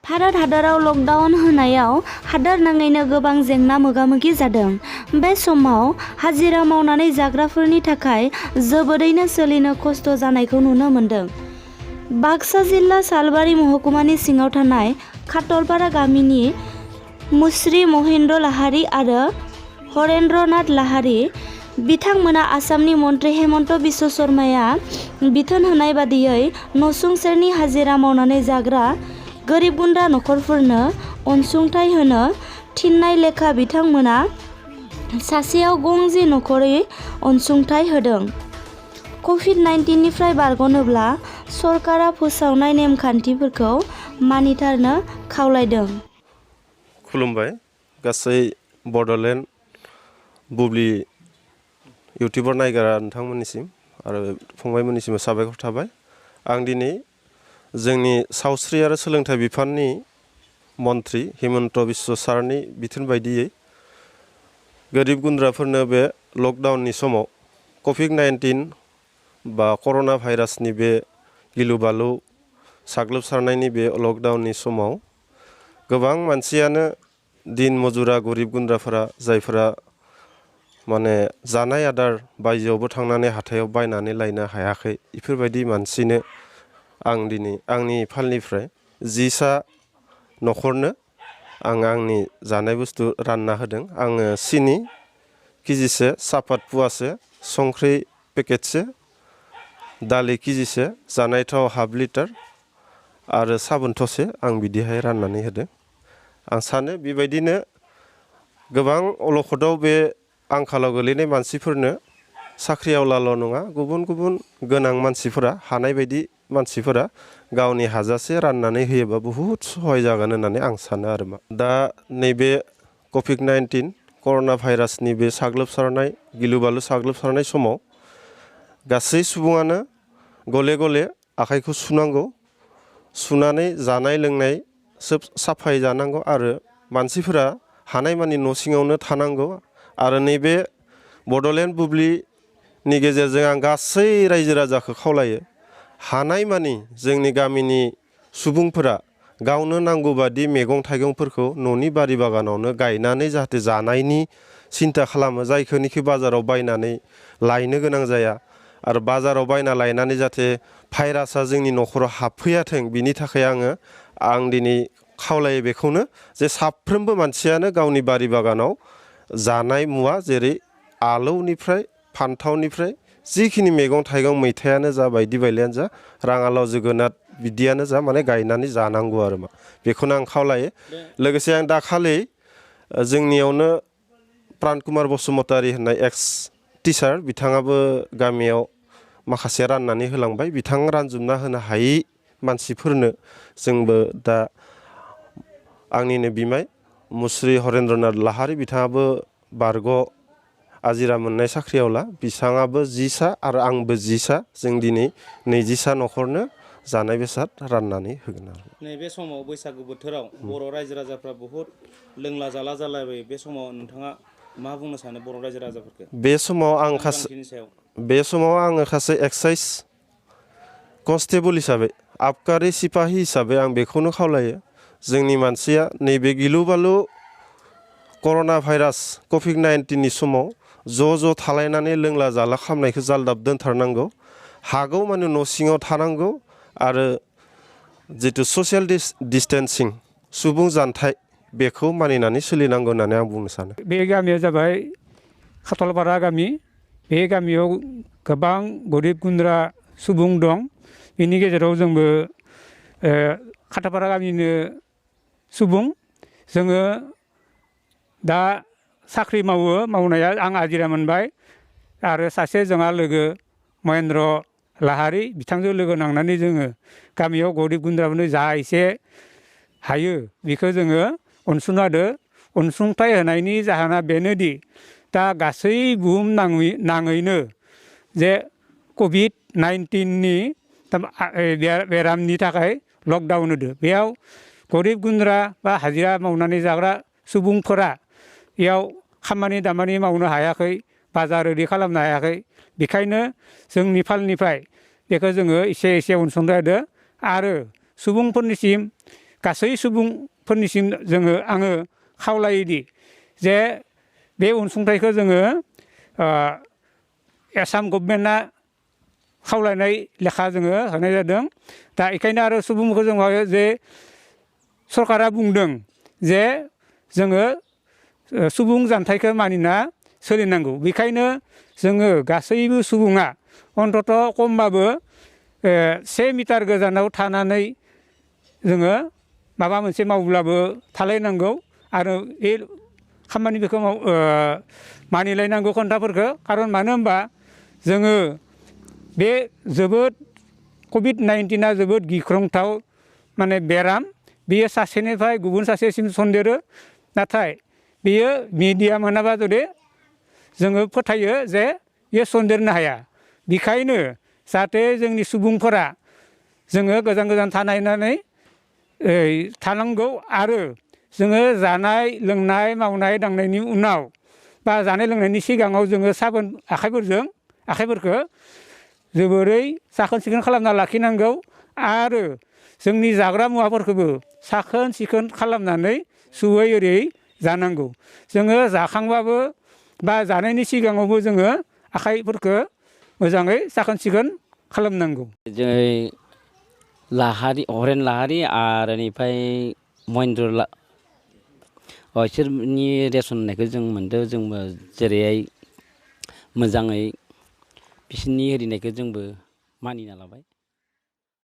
भारत हादराव लकडाउन होनायाव हादर नाङैनो गोबां जेंना मोगा-मोगि जादों। बे समाव हाजिरा मावनानै जाग्राफोरनि थाखाय जोबोरैनो सोलिनो खस्थ' जानायखौ नुनो मोन्दों। बाक्सा जिल्ला सालबारि महकुमानि सिङाव थानाय खातलपारा गामिनि मुस्रि महेन्द्र लाहारी आरो हरेन्द्र नाथ लाहारी बिथांमोना आसामनि मन्त्रि हेमन्त बिश्व शर्माया बिथोन होनाय बादियै नसुं सेरनि हाजिरा मावनानै जाग्रा गोरिब गुन्द्रा नखरफोरनो अनसुंथाइ होनो थिननाय लेखा बिथांमोना सासेयाव गंसे नखरै अनसुंथाइ होदों। कभिड-19 निफ्राय बारग'नोब्ला सरकारा फोसावनाय नेमखान्थिफोरखौ मानिथारनो खावलायदों। खुलुमबाय गासै बड'लेण्ड बुब्लि इउटुबार नायग्रा नोंथांमोननिसिम आरो फंबायमोननिसिम साबायखर थाबाय। आं दिनै जोंनि सावस्रि आरो सोलोंथाइ बिफाननि मन्त्रि हेमन्त बिश्व सारनि बिथोन बायदियै गोरिब गुन्द्राफोरनो बे लकडाउननि समाव कभिड-19 बा कर'ना भाइरासनि बे गिलु बालु साग्लोबसारनायनि बे लकडाउननि समाव गोबां मानसियानो दिन मजुरा गोरिब गुन्द्राफोरा जायफोरा माने जानाय आदार बायजोआवबो थांनानै हाथायाव बायनानै लायनो हायाखै बेफोरबायदि मानसिनो आं दिनै आंनि फालनिफ्राय 10सा न'खरनो आं आंनि जानाय बुस्थु रानना होदों। आङो सिनि केजिसे, सापात पुवासे, संख्रि पेकेटसे, दालि केजिसे, जानाय थाव हाफ लिटार आरो साबोन थसे आं बिदिहाय राननानै होदों। आं सानो बेबायदिनो गोबां अलखदाव बे आंखालाव गोलैनाय मानसिफोरनो साख्रिआवलाल' नङा गुबुन गुबुन गोनां मानसिफोरा हानाय बायदि मानसिफोरा गावनि हाजासे राननानै होयोबा बुहुद सहाय जागोन होननानै आं सानो आरो दा नैबे कभिड-19 कर'ना भाइरासनि बे साग्लोबसारनाय गिलु बालु साग्लोबसारनाय समाव गासै सुबुङानो गले गले आखाइखौ सुनांगौ, सुनानै जानाय लोंनाय सोब साफायै जानांगौ आरो मानसिफोरा हानायमानि न' सिङावनो थानांगौ आरो नैबे बड'लेण्ड बुब्लिनि गेजेरजों आं गासै रायजो राजाखौ खावलायो हानायमानि जोंनि गामिनि सुबुंफोरा गावनो नांगौ बादि मैगं थाइगंफोरखौ न'नि बारि बागानावनो गायनानै जाहाथे जानायनि सिन्था खालामो जायखौनिखि बाजाराव बायनानै लायनो गोनां जाया आरो बाजाराव बायना लायनानै जाहाथे भाइरासआ जोंनि न'खराव हाबफैयाथों बिनि थाखाय आं दिनै खावलायो बेखौनो जे साफ्रोमबो मानसियानो गावनि बारि बागानाव जानाय मुवा जेरै आलौनिफ्राय फान्थावनिफ्राय जिखिनि मैगं थाइगं मैथायानो जा बायदि बायलायानो जा राङालाव जोगोनार बिदियानो जा माने गायनानै जानांगौ आरो बेखौनो आं खावलायो। लोगोसे आं दाखालि जोंनियावनो प्रान कुमार बसुमतारी होननाय एक्स टिचार बिथाङाबो गामियाव माखासे राननानै होलांबाय। बिथां रानजोबना होनो हायै मानसिफोरनो जोंबो दा आंनिनो बिमाय मुस्रि हरेन्द्रनाथ लाहारी बिथाङाबो बारग' आजिरा मोननाय साख्रियावला बिथाङाबो 10सा आरो आंबो 10सा जों दिनै 20सा न'खरनो जानाय बेसाद राननानै होगोन आरो नैबे समाव बैसागु बोथोराव बर' रायजो राजाफ्रा बहुद लोंला जाला जालायबाय। बे समाव नोंथाङा मा बुंनो सानो बर' रायजो राजाफोरखौ? बे समाव आङो सासे एक्साइज कनस्टेबल हिसाबै आबकारि सिपाहि हिसाबै आं बेखौनो खावलायो जोंनि मानसिया नैबे गिलु बालु कर'ना भाइरास कभिड-19 समाव ज' थालायनानै लोंला जाला खालामनायखौ जालदाब दोनथारनांगौ। हागौ माने न' सिङाव थानांगौ आरो जिथु ससियेल डिस्टेन्सिं सुबुं जानथाय बेखौ मानिनानै सोलिनांगौ होननानै आं बुंनो सानो। बे गामिया जाबाय खातलपारा गामि। बे गामियाव गोबां गोरिब गुन्द्रा सुबुं दं। बेनि गेजेराव जोंबो खातलपारा गामिनिनो सुबुं। जोङो दा साख्रि मावनाया आं आजिरा मोनबाय आरो सासे जोंहा लोगो महेन्द्र लाहारी बिथांजों लोगो नांनानै जोङो गामियाव गोरिब गुन्द्राफोरनो जा एसे हायो बेखौ जोङो अनसुंथादो। अनसुंथाइ होनायनि जाहोना बेनोदि दा गासै बुहुम नाङैनो जे कभिड-19नि बेरामनि थाखाय लकडाउन होदो। बेयाव गोरिब गुन्द्रा बा हाजिरा मावनानै जाग्रा सुबुंफोरा बेयाव खामानि दामानि मावनो हायाखै, बाजार ओरै खालामनो हायाखै। बेखायनो जोंनि फालनिफ्राय बेखौ जोङो एसे अनसुंथाइ होदो आरो सुबुंफोरनिसिम गासै सुबुंफोरनिसिम आङो खावलायोदि जे बे अनसुंथाइखौ जोङो आसाम गभर्नमेन्टआ खावलायनाय लेखा जोङो होनाय जादों। दा बेखायनो आरो सुबुंफोरखौ जों बुङो जे सरकारा बुंदों जे जोङो सुबुं जानथाइखौ मानिना सोलिनांगौ। बेखायनो जोङो गासैबो सुबुङा अन्तत खमबाबो 1 मिटार गोजानाव थानानै जोङो माबा मोनसे मावब्लाबो थालायनांगौ आरो बे खामानिफोरखौ मानिलायनांगौ खोथाफोरखौ। खारन मानो होनबा जोङो बे जोबोद कभिड-19 जोबोद गिख्रंथाव माने बेराम। बेयो सासेनिफ्राय गुबुन सासेसिम सन्देरो। नाथाय बेयो मिडिया मोनाबा जुदि जोङो फोथायो जे बेयो सन्देरनो हाया। बेखायनो जाहाथे जोंनि सुबुंफोरा जोङो गोजान गोजान थानानै थानांगौ आरो जोङो जानाय लोंनाय मावनाय दांनायनि उनाव बा जानाय लोंनायनि सिगाङाव जोङो साबोन आखाइफोरखौ जोबोरै साखोन सिखोन खालामना लाखिनांगौ आरो जोंनि जाग्रा मुवाफोरखौबो साखोन सिखोन खालामनानै सुयै ओरै जानांगौ। जोङो जाखांबाबो बा जानायनि सिगाङावबो जोङो आखाइफोरखौ मोजाङै साखोन सिखोन खालामनांगौ। हरेन लाहारि आरो बेनिफ्राय महेन्द्र बिसोरनि रेसन होनायखौ जों मोनदों। जोंबो जेरैहाय मोजाङै बिसोरनि होनायखौ जोंबो मानिना लाबाय।